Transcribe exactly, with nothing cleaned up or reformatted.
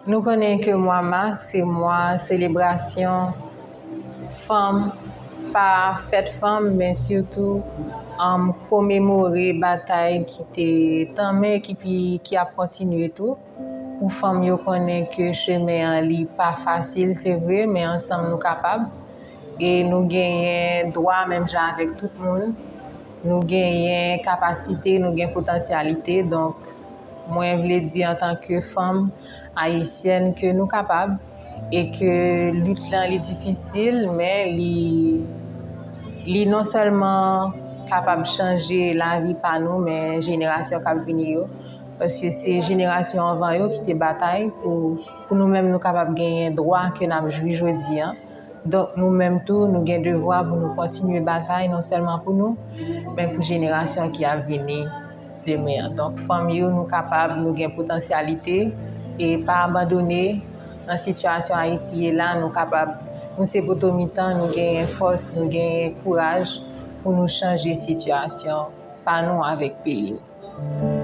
Nou konnen ke mwa mas se mwa selebrasyon fanm, pa fèt fanm, men sitou, um, komemore batay ki te tanmen, ki, pi, ki ap kontinye tou. Pou fanm yo konnen ke chemen an li pa fasil, se vre, men ansanm nou kapab. E nou genyen dwa menm jan avèk tout moun. Nou genyen kapasite, nou gen potansyalite. Donk, mwen vle di antanke fanm ayisyèn ke nou kapab e ke lit lan li difisil, men li, li non sèlman kapab chanje lavi pa nou, men jenerasyon k ap vini yo. Paske se jenerasyon anvan yo ki te batay pou, pou nou menm nou kapab genyen dwa ke n ap jwi jodi an. Donk, nou menm tou, nou gen devwa pou nou kontinye batay, non sèlman pou nou, men pou jenerasyon ki ap vini demen an. Donk, fanm yo, nou kapab, nou gen potansyalite, e pa abandone nan sitiyasyon Ayiti ye la, nou kapab, nou se poto mitan, nou genyen fòs, nou genyen kouraj pou nou chanje sitiyasyon pa nou avèk peyi nou.